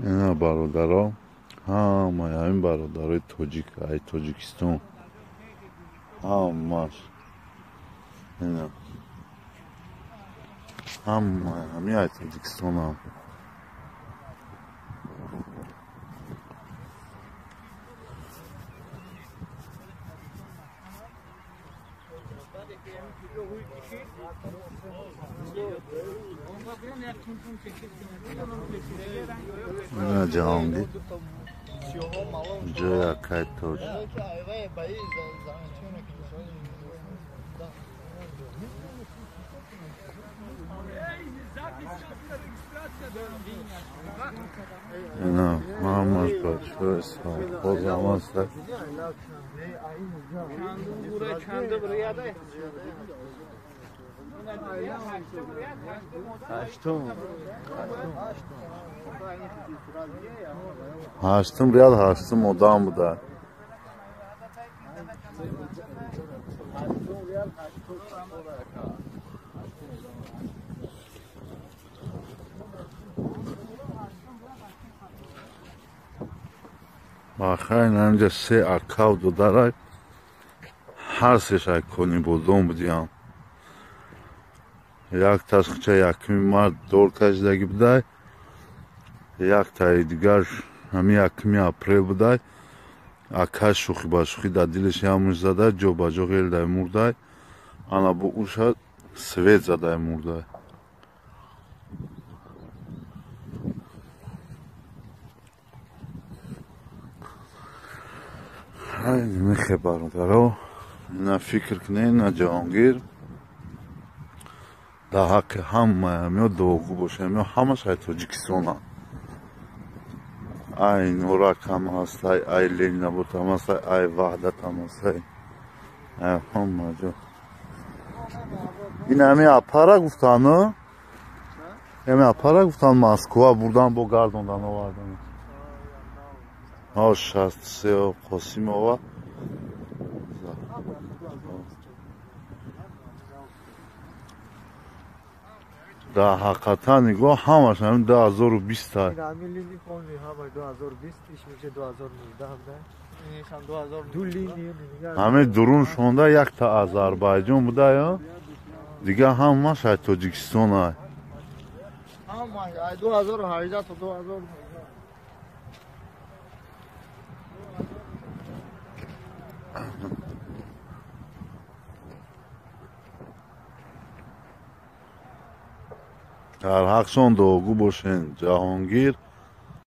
Ина бародаро, ҳамаи ҳамин бародарои тоҷик, ай Тоҷикистон. Ҳамаш. Ина. Ҳамаи ҳамин ай Тоҷикистонам. Ина Ҷаҳонгир. Ҷои акай тоҷ. Ина ҳамаш бачаҳои совхоз ҳамаста. Ҳаштум ряд ҳаштум одам буда. Бахайр, инҷа се акав додарай, ҳар сешай Конибодом будиям. Як ташхича якуми март дор кашидагӣ будай, яктаи дигар ҳамин 1 апрел будай. Акаш шӯхӣ ба шӯхӣ дар дилаш ямуш зада, ҷо ба ҷо ғелдай мурдай. Ана бо уша свет задай мурдай. Ай мехе бародаро, ина фикр кунед, ина Ҷаҳонгир дар ҳаққи ҳамаи ҳамиё дуогӯ бошад. Ҳамиё ҳамаш ай Тоҷикистонанд. Ай Норак ҳам ҳастай, ай Ленинобод ҳам ҳастай, ай Ваҳдат ҳам ҳастай, ай ҳама ҷо. Ин ҳами апара гуфтан, ҳами апара гуфтан Москва бурдан, бо гардондан овардан. 63 Қосимова. Дар ҳақиқатан нигоҳ ҳамаш ҳамин 2020 ай. Ҳамин дурун шонда якта Озарбойҷон буда, ё дигар ҳамаш ай Тоҷикистон ай. Ҳамаш 2018 то 2019. Дар ҳақшон дуогӯ бошен. Ҷаҳонгир